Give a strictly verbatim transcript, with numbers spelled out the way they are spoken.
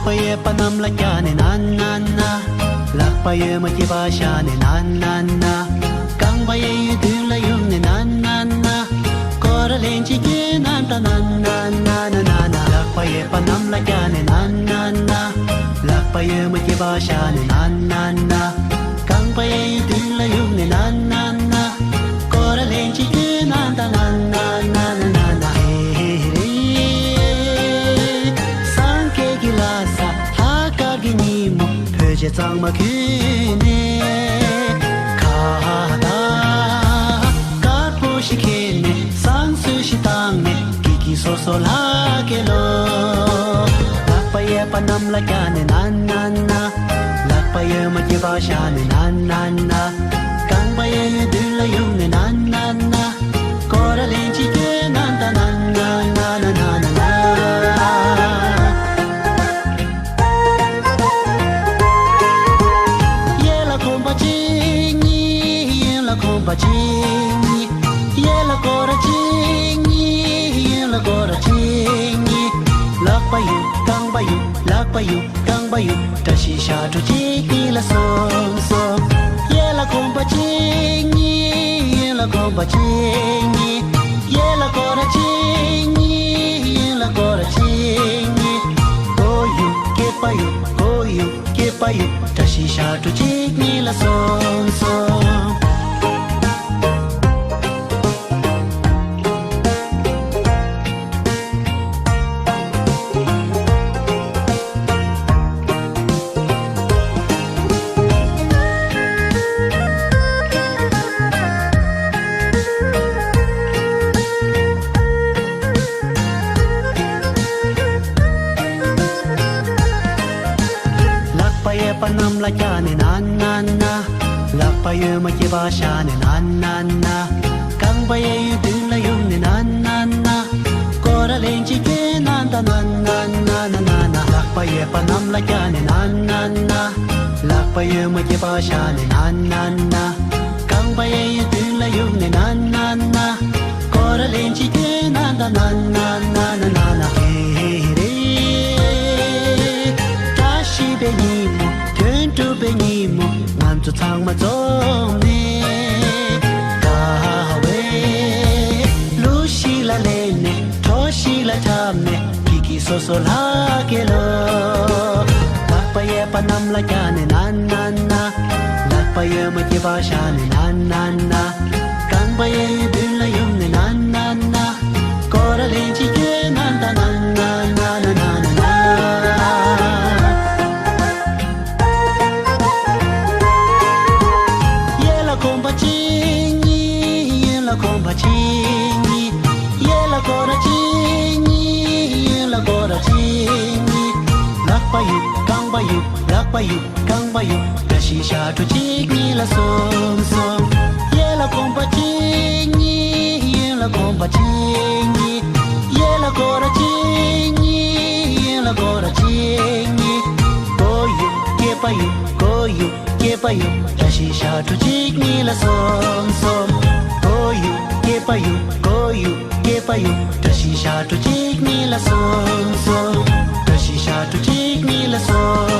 པ་ཡོད་པ་རྣམས་ལ་བཀྱག་ནས་ན་ན་ན། ལག་པ་ཡོད་མ་སྐྱེས་པ་བཞག་ནས་ན་ན་ན། རྐང་པ་གཡས་གཡོན་མདུན་ལ་གཡུག་ནས་ན་ན་ན། སྐོར་ར་ལན་གཅིག་བསྐྱོན་ན་ད་ན་ན་ན་ན་ན་ན། ལག་པ་ཡོད་པ་རྣམས་ལ་བཀྱག་ནས་ན་ན་ན། ལག་པ་ཡོད་མ་སྐྱེས་པ་བཞག་ནས་ན་ན་ན། རྐང་པ་གཡས་གཡོན་མདུན་ལ་གཡུག་ནས་ན་ན་ན། སྐོར་ར་ལན་གཅིག་བསྐྱོན་ན་ད་ན་ན་ན་ན་ན། ཧེ་རེ། སངས་རྒྱས་ཀྱི་ལྷ་ས་ལྷག་དཀར་གྱི་ཉིན་མོ་བོད་ཆས་གཙང་མ་གྱོན་ནས། ཁ་བཏགས་དཀར་པོ་ཞིག་འཁྱེར་ནས་བསང་གསོལ་ཞིག་བཏང་ནས་སྐྱིད་སྐྱིད་སོ་སོ་ལྷག་གེ་ལོ། ལག་པ་གཡས་པ་གནམ་ལ་བཀྱག་ནས་ན་ན་ན། ལག་པ་གཡོན་མ་སྐྱེས་པ་བཞག་ནས་ན་ན་ན། རྐང་པ་གཡས་གཡོན་མདུན་ལ་གཡུག་ནས་ན་ན་ན། སྐོར་ར་ལན་གཅིག་བསྐྱོན་ན་ད་ན་ན་ན་ན་ན་ན། གཡས་ལ་གོམ་པ་གཅིག་གཉིས། གཡོན་ལ་གོམ་པ་གཅིག་གཉིས། གཡས་ལ་སྐོར་ར་གཅིག་གཉིས། གཡོན་ལ་སྐོར་ར་གཅིག་གཉིས། ལག་པ་གཡུག་རྐང་པ་གཡུག་ལག་པ་གཡུག་རྐང་པ་གཡུག་བཀྲ་ཤིས་ཞབས་བྲོ་གཅིག་གཉིས་ལ་གསུམ་གསུམ། གཡས་ལ་གོམ་པ་གཅིག་གཉིས། གཡོན་ལ་གོམ་པ་གཅིག་གཉིས། གཡས་ལ་སྐོར་ར་གཅིག་གཉིས། གཡོན་ལ་སྐོར་ར་གཅིག་གཉིས། སྐོར་གཡུག་སྐེད་པ་གཡུག་སྐོར་གཡུག་སྐེད་པ་གཡུག་བཀྲ་ཤིས་ཞབས་བྲོ་གཅིག་གཉིས་ལ་གསུམ་གསུམ། ལག་པ་གཡས་པ་གནམ་ལ་བཀྱག་ནས་ན་ན་ན། ལག་པ་གཡོན་མ་སྐྱེས་པ་བཞག་ནས་ན་ན་ན། རྐང་པ་གཡས་གཡོན་མདུན་ལ་གཡུག་ནས་ན་ན་ན། སྐོར་ར་ལན་གཅིག་བསྐྱོན་ན་ད་ན་ན་ན་ན་ན་ན། ལག་པ་གཡས་པ་གནམ་ལ་བཀྱག་ནས་ན་ན་ན། ལག་པ་གཡོན་མ་སྐྱེས་པ་བཞག་ནས་ན་ན་ན། རྐང་པ་གཡས་གཡོན་མདུན་ལ་གཡུག་ནས་ན་ན་ན། སྐོར་ར་ལན་གཅིག་བསྐྱོན་ན་ད་ན་ན་ན་ན་ན་ན། ཧེ་རེ། བཀྲ་ཤིས་པའི་ཉིན་མོ། དོན་གྲུབ་པའི་ཉིན་མོ། ང་ཚོ་ཚང་མ་འཛོམས་ནས། དགའ་བའི་གླུ་ཞིག་ལ་གླེང་ནས། བྲོ་ཞིག་ལ་འཁྲབ་ནས། སྐྱིད་སྐྱིད་སོ་སོ་ལྷག་གེ་ལོ། ལག་པ་གཡས་པ་གནམ་ལ་བཀྱག་ནས་ན་ན་ན། ལག་པ་གཡོན་མ་སྐྱེས་པ་བཞག་ནས་ན་ན་ན། རྐང་པ་གཡས་གཡོན་མདུན་ལ་གཡུག་ནས་ན་ན་ན། སྐོར་ར་ལན་གཅིག་བསྐྱོན་ན་ད་ན་ན་ན་ན་ན་ན། གཡས་ལ་གོམ་པ་གཅིག་གཉིས། གཡོན་ལ་གོམ་པ་གཅིག་གཉིས། གཡས་ལ་སྐོར་ར་གཅིག་གཉིས། གཡོན་ལ་སྐོར་ར་གཅིག་གཉིས། ལག་པ་གཡུག་རྐང་པ་གཡུག་ལག་པ་གཡུག་རྐང་པ་གཡུག་བཀྲ་ཤིས་ཞབས་བྲོ་གཅིག་གཉིས་ལ་གསུམ་གསུམ། གཡས་ལ་གོམ་པ་གཅིག་གཉིས། གཡོན་ལ་གོམ་པ་གཅིག་གཉིས། གཡས་ལ་སྐོར་ར་གཅིག་གཉིས། གཡོན་ལ་སྐོར་ར་གཅིག་གཉིས། སྐོར་གཡུག་སྐེད་པ་གཡུག་སྐོར་གཡུག་སྐེད་པ་གཡུག་བཀྲ་ཤིས་ཞབས་བྲོ་གཅིག་གཉིས་ལ་གསུམ་གསུམ། སྐོར་གཡུག་སྐེད་པ་གཡུག་སྐོར་གཡུག་སྐེད་པ་གཡུག་བཀྲ་ཤིས་ཞབས་བྲོ་གཅིག་གཉིས་ལ་གསུམ་གསུམ། བཀྲ་ཤིས་ཞབས་བྲོ་གཅིག་གཉིས་ལ་གསུམ་